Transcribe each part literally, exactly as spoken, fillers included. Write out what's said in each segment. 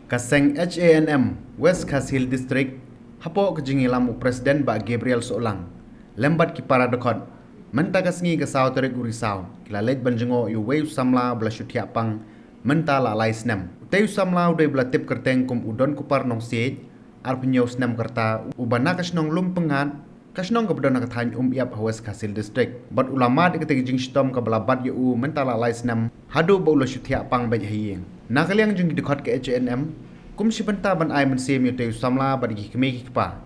Ka seng H A N M West Khasi Hills District, hapoh ka jingïalam u President Bah Gabriel Sohlang lem bad ki para dkhot, mynta ka sngi ka saw tarik u Risaw, ki la leit ban jngoh ïa uwei u samla ba la shu thiah pang mynta la lai snem. Utei u samla u dei ba la tip kyrteng kum u Don Kupar Nongsiej, arphew hynñiew snem ka rta, uba na ka shnong Lumpyngngad, ka shnong kaba don ha ka thaiñ Umïap ha West Khasi Hills District. Bad u la mad ïa katei ka jingshitom kaba la bat ïa u mynta la lai snem, haduh ba u la shu thiah pang beit ha ïing. Na ka liang jong ki dkhot ka H A N M, kum shi bynta ban ai mynsiem ïa utei u samla bad ïa ki kmie ki kpa,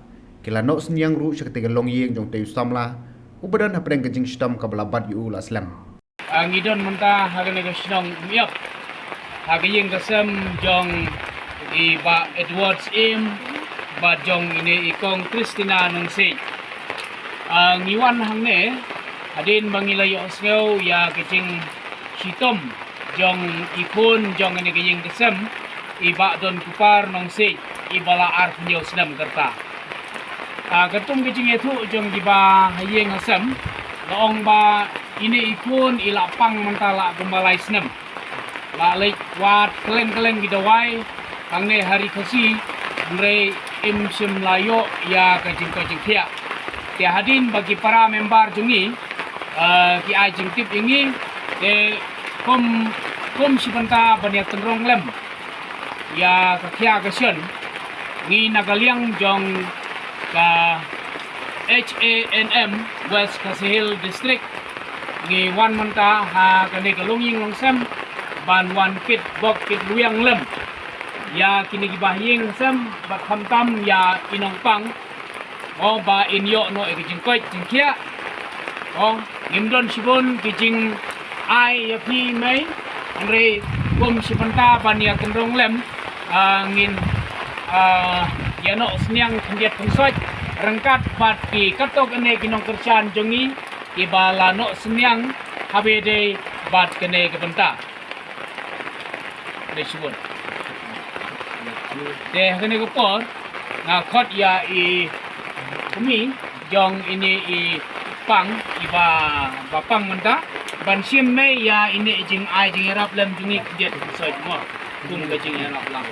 ki la noh synñiang ruh sha katei ka longïing jong utei u samla uba don hapdeng ka jingshitom kaba la bat ïa u la slem. Ah, ngi don mynta ha kane ka shnong Umïap, ha ka ïing ka sem jong i Bah Edward Syiem bad jong ine i Kong Christina Nongsiej. Ah, ngi wan hangne hadien ba ngi la ïohsngew ïa ka jingshitom jong i khun jong ine ka ïing ka sem, i Bah Don Kupar Nongsiej, iba la arphew hynñiew snem ka rta. Ah, katkum ka jingïathuh jong kiba ha ïing ha sem, la ong ba ine i khun i la pang mynta la kumba lai snem. La leit wad kylleng kylleng ki dawai hangne ha ri Khasi, hynrei im shym la ïoh ïa ka jingkoit jingkhiah. Te hadien ba ki para member jong ngi, ah, ki ai jingtip ïa ngi, te kum, kum shi bynta ban ïakynrong lem ïa ka khia ka shen, ngi na ka liang jong ka H A N M West Khasi Hills District, ngi wan mynta ha kane ka longïing longsem ban wan kit bok kit lwiang lem ïa kine kiba ha ïing sem bad khamtam ïa i nongpang, mo, ba in ïoh noh ïa ka jingkoit jingkhiah. Mo, ngim don shibun ki jingai ïa phi mei, hynrei kum shi bynta ban ïakynrong lem, ah, ngin, ah, ïa noh synñiang khyndiat khynsoit ryngkat bad ki katto katne ki nongkyrshan jong ngi kiba la noh synñiang ha ba ïadei bad kane ka bynta. Khublei shibun. Te ha kane ka por nga khot ïa i kmie jong ine i pang, iba, ba pang mynta, ban shim mei ïa ine i jingai jingïarap lem jong ngi khyndiat khynsoit, mo, kum ka jingïarap lang.